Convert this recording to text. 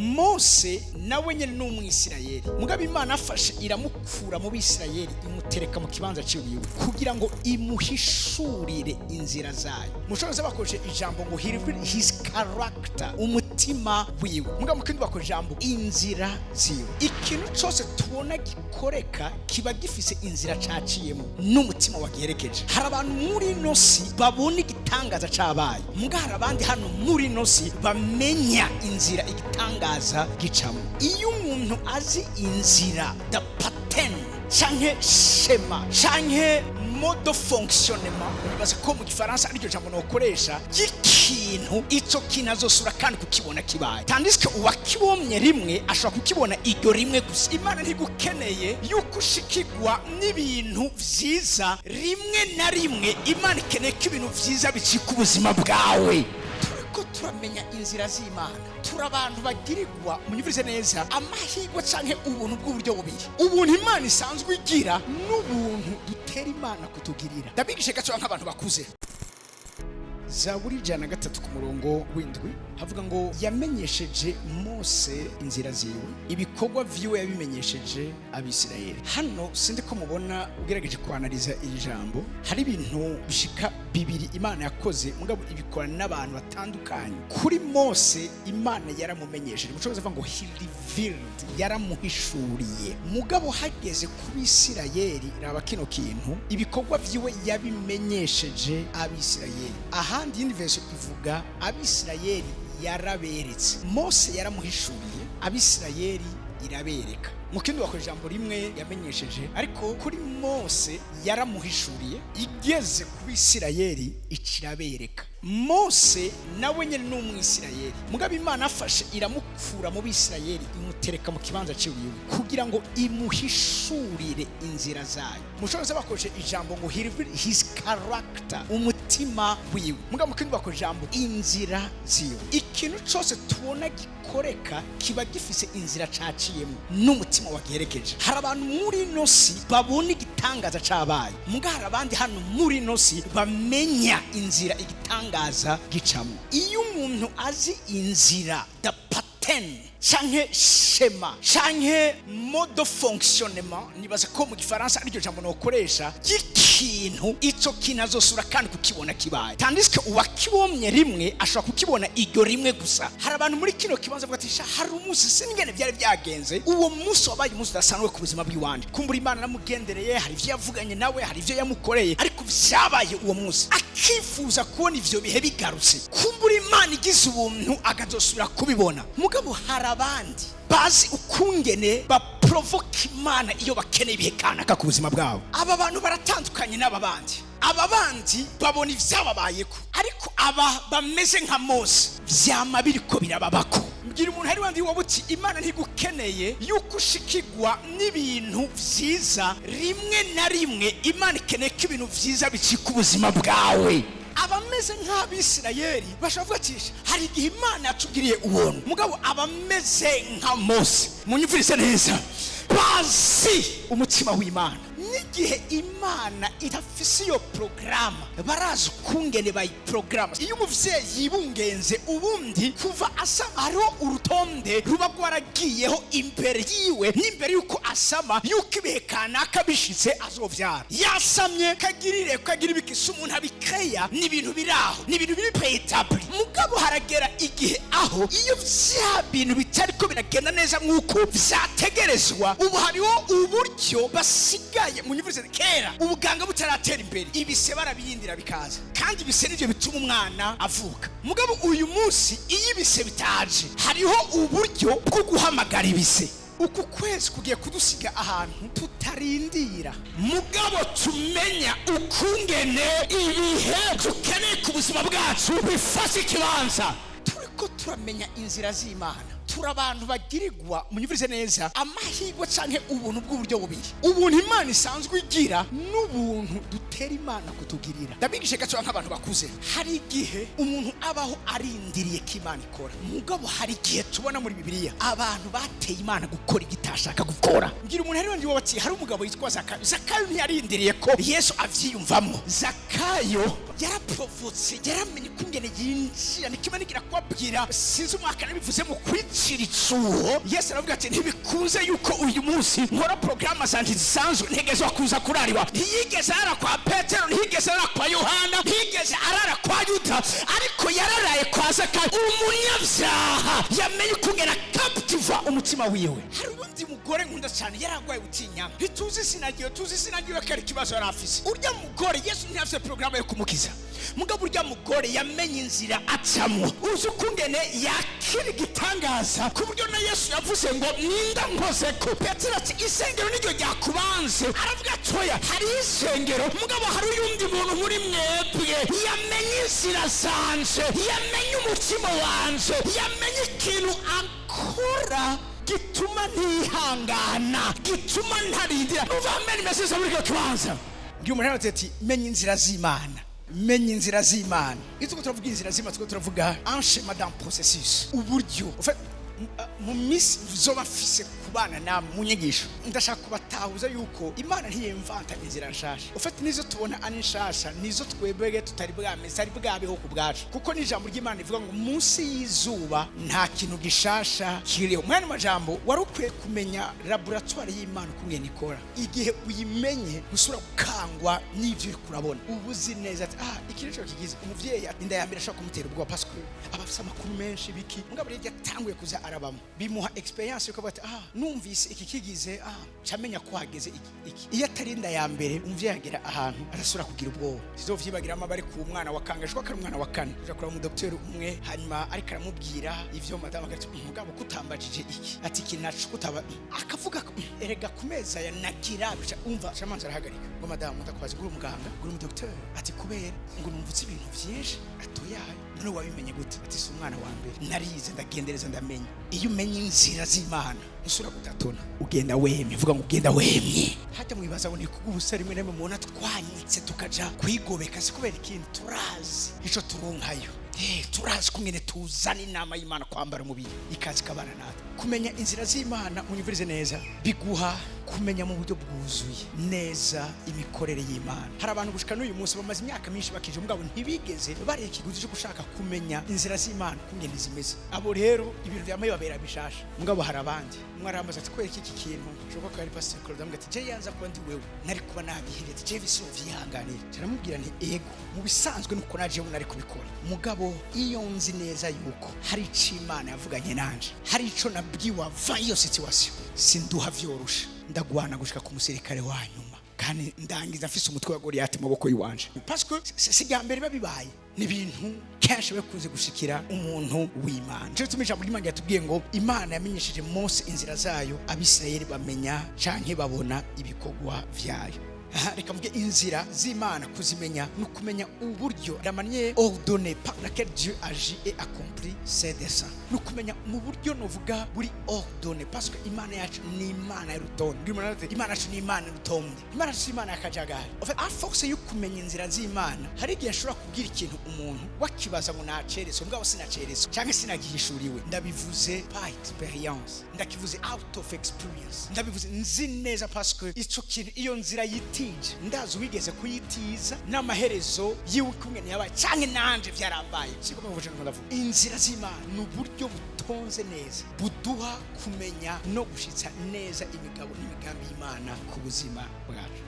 Mose nawe nyene ni Umwisirayeli, mugabo Imana afashe iramukura mu Bisirayeli, imutereka mu kibanza ciwiwe kugira ngo imuhishurire inzira zayo. Mushobora bakoresha ijambo ngo "he revealed his character", umutima wiwe, mugabo mu kindi bakoresha ijambo inzira ziwe. Ikintu cyose tubona gikoreka kiba gifise inzira caciyemo n'umutima wagiherekeje. Hari abantu muri ino si babona igitangaza cabaye, muga hari abandi hano muri ino si bamenya inzira igitangaza gicamo. Iyo umuntu azi inzira, the pattern canke schéma canke mode de fonctionnement, nibaza ko mu Gifaransa ariryo jambo nokoresha, ry'ikintu, ico kintu azosura kandi kukibona kibaye, tandis que uwakibonye rimwe ashobora kukibona iryo rimwe gusa. Imana ntigukeneye yuko ushikirwa n'ibintu vyiza rimwe na rimwe, Imana ikeneye ko ibintu vyiza bicika ubuzima bwawe. Turiko turamenya inzira z'Imana. Turi abantu bagirirwa, munyumvirize neza, amahirwe canke ubuntu bw'uburyo bubiri: ubuntu Imana isanzwe igira n'ubuntu dutera Imana kutugirira. Ndabigishe gato nk'abantu bakuze. Zaburi 103 ku murongo w'7 havuga ngo: "Yamenyesheje Mose inzira ziwe, ibikorwa vyiwe yabimenyesheje Abisirayeli." Hano sindi ko mubona, ugerageje kwanaliza iri jambo, hari ibintu bishika bibiri Imana yakoze, mugabo ibikora n'abantu batandukanye. Kuri Mose Imana yaramumenyesheje, mushobora kuvuga ngo "he revealed", yaramuhishuriye. Mugabo hageze ku Bisirayeli, raba kino kintu: ibikorwa vyiwe yabimenyesheje Abisirayeli. Ahandi yindi version ivuga Abisirayeli yaraberetse. Mose yaramuhishuriye, Abisirayeli irabereka. Mu kindi wakora ijambo rimwe yamenyesheje, ariko kuri Mose yaramuhishuriye, igeze ku Bisirayeli ikirabereka. Mose nawe nyene ni Umwisirayeli, mugabo Imana afashe iramukura mu Bisirayeli, imutereka mu kibanza ciwiwe kugira ngo imuhishurire inzira zayo. Mushobora bakoresha ijambo ngo "he revealed his character", umutima wiwe, mugabo mu kindi bakoresha ijambo inzira ziwe. Ikintu cyose tubona gikoreka kiba gifise inzira caciyemo n'umutima wagiherekeje. Hari abantu muri ino si babona igitangaza cabaye, muga hari abandi hano muri ino si bamenya inzira igitangaza gicamo. Iyo umuntu azi inzira, the pattern canke schéma canke mode de fonctionnement, nibaza ko mu Gifaransa ariryo jambo nokoresha, ry'ikintu, ico kintu azosura kandi kukibona kibaye, tandis que uwakibonye rimwe ashobora kukibona iryo rimwe gusa. Hari abantu muri kino kibanza bavuga ati: "Sha, hari umunsi siningene byari byagenze, uwo munsi wabaye umunsi udasanzwe ku buzima bw'iwanje. Kumbura Imana namugendereye, hari ivyo yavuganye nawe, hari ivyo yamukoreye, ariko vyabaye uwo munsi." Akifuza kubona ivyo bihe bigarutse, kumbura Imana igize ubuntu akazosubira kubibona. Mugabo hari abandi bazi ukungene baprovoka Imana iyo bakeneye ibihe kanaka ku buzima bwabo. Aba bantu baratandukanye n'aba bandi. Aba bandi babona ivyababayeko, ariko aba bameze nka Mose, vyama biriko birababako. Mbwira umuntu hari wandi wowe uti: "Imana ntigukeneye yuko ushikirwa n'ibintu vyiza rimwe na rimwe, Imana ikeneye ko ibintu vyiza bicika ubuzima bwawe." Abameze nk'Abisirayeli bashobora kuvuga ati: "Hari igihe Imana yatugiriye ubuntu." Mugabo abameze nka Mose, munyumvirize neza, bazi umutima w'Imana n'igihe Imana idafise iyo porogaramu, barazi ukungene bayiporogaramu. Iyo umuvyeyi yibungenze, ubundi kuva asama hariho urutonde ruba rwaragiyeho imbere yiwe n'imbere y'uko asama, y'uko ibihe kanaka bishitse azovyara. Yasamye kagirire kagira ibikisi, umuntu abikeya, ni ibintu biri aho, ni ibintu biri préétabli. Mugabo haragera igihe aho iyo vya bintu bitariko biragenda neza nk'uko vyategerezwa, ubu hariho uburyo basigaye, munyumvirize, kera ubuganga butaratera imbere, ibise barabiyindira bikaza, kandi ibise nivyo bituma umwana avuka. Mugabo uyu munsi iyo ibise bitaje, hariho uburyo bwo guhamagara ibise. Uku kwezi kugiye kudusiga ahantu tutarindira, mugabo tumenya ukungene ibihe dukeneye ku buzima bwacu bifashe ikibanza. Turiko turamenya inzira z'Imana. Turi abantu bagirirwa, munyumvirize neza, amahirwe canke ubuntu bw'uburyo bubiri: ubuntu Imana isanzwe igira n'ubuntu dutera Imana kutugirira. Ndabigishe gato nk'abantu bakuze. Hari igihe umuntu abaho arindiriye ko Imana ikora, mugabo hari igihe tubona muri Bibiliya abantu bateye Imana gukora igitashaka gukora. Ngira umuntu hari wandi bati: hari umugabo yitwa Zakayo. Zakayo ntiyarindiriye ko Yesu avyiyumvamwo. Zakayo Yaraprovotse, yaramenye ukungene yinjira. Nikimwe nigira kubabwira, sinzi umwaka nabivuze, mu kwicira icuho. Yesu aravuga ati: "Ntibikunze yuko uyu munsi nkora porogaramu zanje zisanzwe, ntegezwa kuza kurariwa." Ntiyigeze arara kwa Petero, ntiyigeze arara kwa Yohana, ntiyigeze arara kwa Yuda, ariko yararaye kwa Zakayo, umunyabyaha yamenye ukungena captiva umutima wiwe. Hari uwundi mugore nkunda cyane, yaragwaye utinyama. Ntituzi izina ryiwe, tuzi izina ryiwe ko ari ikibazo yari afise. Urya mugore, Yesu ntiyafise porogaramu yo kumukiza, mugabo urya mugore yamenye inzira acamwo, uzi ukungene yakira igitangaza, ku buryo na Yesu yavuze ngo: "Ninda nkozeko?" Petero ati: "Isengero niryo ryakubanze." Aravuga ati: "Oya, hari isengero, mugabo hari uyundi muntu muri mwebwe yamenye inzira zanje, yamenye umutima wanje, yamenye ikintu akora gituma ntihangana, gituma ntarindira." Numva amen imeze muri icyo kibanza. Ngiye umuntu yaravuze ati: "Menya inzira z'Imana, menya inzira z'Imana." Iyo turiko turavuga inzira z'Imana, turiko turavuga un schéma d'un processus, uburyo. En fait, mu minsi zoba mfise kubana namwe mu nyigisho, ndashaka kubatahuza yuko Imana ntiyimvanta inzira nshasha. Ufite nizo tubona ari nshasha, nizo twebwe tutari bwameze, ari bwabeho ku bwacu, kuko n'ijambo ry'Imana rivuga ngo munsi y'izuba nta kintu gishasha kiriho. Mwene majambo, wari ukwiye kumenya laboratoire y'Imana ukungene ikora. Igihe uyimenye, ntusubira gukangwa n'ibyo uri kurabona. Uba uzi neza ati: "Ah, iki nico kigize." Umuvyeyi, inda ya mbere ashobora kumutera ubwoba parce que aba afise amakuru menshi biki, mugabo rero yatanguye kuza arabamo, bimuha expérience yuko avuga ati: "Ah, numvise iki kigize, ah, camenya ko hageze iki iki." Iyo atari inda ya mbere, umuvyeyi agera ahantu arasubira kugira ubwoba. Sizovyibagiramo abari ku mwana wa kangahe, ko ari umwana wa kane, uja kuraba umudokiteri umwe, hanyuma ariko aramubwira ivyo, madamu agati: "Mugabo kutambajije iki?" Ati: "Iki naco kutaba." Akavuga ko: "Erega ku meza ya nagira bica." Umva, camanza arahagarika ngo: "Madamu, ndakwazi guri umuganga, guri umudokiteri." Ati: "Kubera ngo numvutse ibintu vyinshi." Atoyaye: "None wabimenye gute?" Ati: "Si umwana wa mbere, narize, ndagendereza, ndamenya." Iyo umenye inzira z'Imana, ntusubira gutatona, ugenda wemye. Vuga ngo ugenda wemye. Hata mwibaza ngo ni kubw'ubusa rimwe na rimwe mubona twanyitse tukaja kwigobeka, si kubera ikindi, turazi ico turonkayo. Turazi kumwene tuzana inama y'Imana kwambara umubiri, ikaza ikabana natwe. Kumenya inzira z'Imana, munyumvirize neza, biguha kumenya mu buryo bwuzuye neza imikorere y'Imana. Hari abantu gushika n'uyu munsi bamaze imyaka myinshi bakije, mugabo ntibigeze bareka ikiguzi cyo gushaka kumenya inzira z'Imana kungene zimeze. Abo rero ibintu vyamaye babera bishasha. Mugabo hari abandi, umwe arambaza ati: "Kubera iki kintu?" Shoboka ko ari Pastor Claude. Amubwira ati: "Je yanza kuba ndi wewe, nari kuba nabihebye." Ati: "Je sinovyihanganira." Aramubwira nti: "Ego, mu bisanzwe nuko naje nari kubikora, mugabo iyo nzi neza yuko hari ico Imana yavuganye nanje, hari ico nabwiwe ava iyo situation, sinduha vyoroshe, ndagwana gushika ku musirikare wa nyuma, kandi ndangiza mfise umutwe wa Goliyati mu maboko yiwanje." Parce que si rya mbere biba bibaye, ni ibintu kenshi bikunze gushikira umuntu w'Imana. Nico gituma ijambo ry'Imana ryatubwiye ngo Imana yamenyesheje Mose inzira zayo, Abisirayeli bamenya canke babona ibikorwa vyayo. Aha, reka mvuge inzira z'Imana. Kuzimenya ni ukumenya uburyo, la manière ordonnée par laquelle Dieu agit et accomplit ses desseins, ni ukumenya mu buryo novuga buri ordonné, parce que Imana yacu ni Imana y'urutonde. Imana yacu ni Imana y'urutonde, Imana yacu ni Imana y'akajagari. En fait, à force yo kumenya inzira z'Imana, hari igihe nshobora kubwira ikintu umuntu wakibaza ngo naceretswe, mugabo sinaceretswe cyangwa sinagihishuriwe. Ndabivuze par expérience, ndakivuze out of experience, ndabivuze nzi neza, parce que ico kintu, iyo nzira yitije, ndazi wigeze kuyitiza n'amaherezo yiwe kumwe yabaye, canke nanje vyarambaye. Siko mvuze ngo ndavuga inzira z'Imana ni uburyo butonze neza buduha kumenya no gushitsa neza imigabo n'imigambi y'Imana ku buzima bwacu.